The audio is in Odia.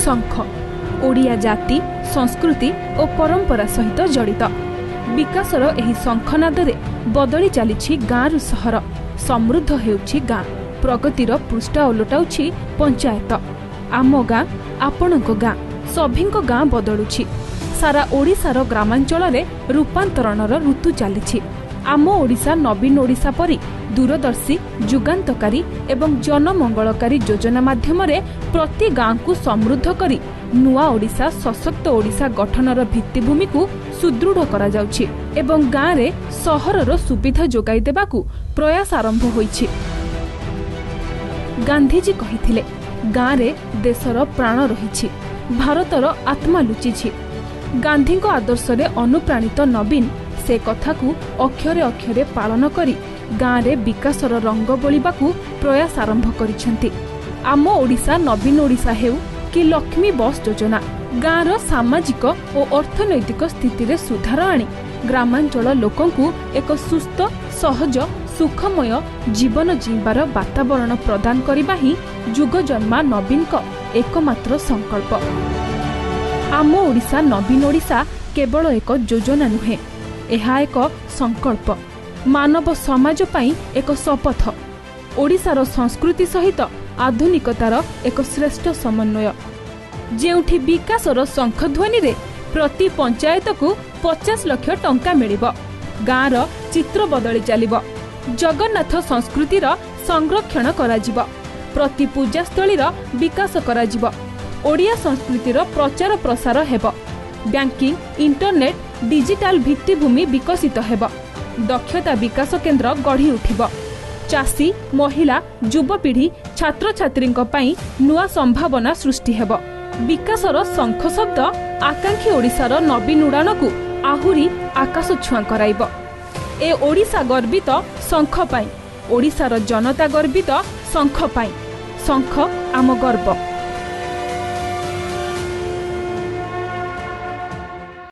ଶଙ୍ଖ ଓଡ଼ିଆ ଜାତି, ସଂସ୍କୃତି ଓ ପରମ୍ପରା ସହିତ ଜଡ଼ିତ। ବିକାଶର ଏହି ଶଙ୍ଖନାଦରେ ବଦଳି ଚାଲିଛି ଗାଁରୁ ସହର, ସମୃଦ୍ଧ ହେଉଛି ଗାଁ, ପ୍ରଗତିର ପୃଷ୍ଠା ଓଲଟାଉଛି ପଞ୍ଚାୟତ। ଆମ ଗାଁ, ଆପଣଙ୍କ ଗାଁ, ସଭିଙ୍କ ଗାଁ ବଦଳୁଛି। ସାରା ଓଡ଼ିଶାର ଗ୍ରାମାଞ୍ଚଳରେ ରୂପାନ୍ତରଣର ଋତୁ ଚାଲିଛି। ଆମ ଓଡ଼ିଶା ନବୀନ ଓଡ଼ିଶା ପରି ଦୂରଦର୍ଶୀ, ଯୁଗାନ୍ତକାରୀ ଏବଂ ଜନମଙ୍ଗଳକାରୀ ଯୋଜନା ମାଧ୍ୟମରେ ପ୍ରତି ଗାଁକୁ ସମୃଦ୍ଧ କରି ନୂଆ ଓଡ଼ିଶା, ସଶକ୍ତ ଓଡ଼ିଶା ଗଠନର ଭିତ୍ତିଭୂମିକୁ ସୁଦୃଢ଼ କରାଯାଉଛି ଏବଂ ଗାଁରେ ସହରର ସୁବିଧା ଯୋଗାଇ ଦେବାକୁ ପ୍ରୟାସ ଆରମ୍ଭ ହୋଇଛି। ଗାନ୍ଧିଜୀ କହିଥିଲେ, ଗାଁରେ ଦେଶର ପ୍ରାଣ ରହିଛି, ଭାରତର ଆତ୍ମା ଲୁଚିଛି। ଗାନ୍ଧୀଙ୍କ ଆଦର୍ଶରେ ଅନୁପ୍ରାଣିତ ନବୀନ ସେ କଥାକୁ ଅକ୍ଷରେ ଅକ୍ଷରେ ପାଳନ କରି ଗାଁରେ ବିକାଶର ରଙ୍ଗ ବୋଳିବାକୁ ପ୍ରୟାସ ଆରମ୍ଭ କରିଛନ୍ତି। ଆମ ଓଡ଼ିଶା ନବୀନ ଓଡ଼ିଶା ହେଉ କି ଲକ୍ଷ୍ମୀ ବସ୍ ଯୋଜନା, ଗାଁର ସାମାଜିକ ଓ ଅର୍ଥନୈତିକ ସ୍ଥିତିରେ ସୁଧାର ଆଣି ଗ୍ରାମାଞ୍ଚଳ ଲୋକଙ୍କୁ ଏକ ସୁସ୍ଥ, ସହଜ, ସୁଖମୟ ଜୀବନ ଜୀଇଁବାର ବାତାବରଣ ପ୍ରଦାନ କରିବା ହିଁ ଯୁଗଜନ୍ମା ନବୀନଙ୍କ ଏକମାତ୍ର ସଂକଳ୍ପ। ଆମ ଓଡ଼ିଶା ନବୀନ ଓଡ଼ିଶା କେବଳ ଏକ ଯୋଜନା ନୁହେଁ, ଏହା ଏକ ସଂକଳ୍ପ, ମାନବ ସମାଜ ପାଇଁ ଏକ ଶପଥ, ଓଡ଼ିଶାର ସଂସ୍କୃତି ସହିତ ଆଧୁନିକତାର ଏକ ଶ୍ରେଷ୍ଠ ସମନ୍ୱୟ, ଯେଉଁଠି ବିକାଶର ଶଙ୍ଖଧ୍ୱନିରେ ପ୍ରତି ପଞ୍ଚାୟତକୁ 50 ଲକ୍ଷ ଟଙ୍କା ମିଳିବ, ଗାଁର ଚିତ୍ର ବଦଳି ଚାଲିବ, ଜଗନ୍ନାଥ ସଂସ୍କୃତିର ସଂରକ୍ଷଣ କରାଯିବ, ପ୍ରତି ପୂଜାସ୍ଥଳୀର ବିକାଶ କରାଯିବ, ଓଡ଼ିଆ ସଂସ୍କୃତିର ପ୍ରଚାର ପ୍ରସାର ହେବ, ବ୍ୟାଙ୍କିଂ, ଇଣ୍ଟରନେଟ୍, ଡିଜିଟାଲ ଭିତ୍ତିଭୂମି ବିକଶିତ ହେବ, ଦକ୍ଷତା ବିକାଶ କେନ୍ଦ୍ର ଗଢ଼ି ଉଠିବ, ଚାଷୀ, ମହିଳା, ଯୁବପିଢ଼ି, ଛାତ୍ରଛାତ୍ରୀଙ୍କ ପାଇଁ ନୂଆ ସମ୍ଭାବନା ସୃଷ୍ଟି ହେବ। ବିକାଶର ଶଙ୍ଖ ଶବ୍ଦ ଆକାଂକ୍ଷୀ ଓଡ଼ିଶାର ନବୀନ ଉଡ଼ାଣକୁ ଆହୁରି ଆକାଶ ଛୁଆଁ କରାଇବ। ଏ ଓଡ଼ିଶା ଗର୍ବିତ ଶଙ୍ଖ ପାଇଁ, ଓଡ଼ିଶାର ଜନତା ଗର୍ବିତ ଶଙ୍ଖ ପାଇଁ। ଶଙ୍ଖ ଆମ ଗର୍ବ,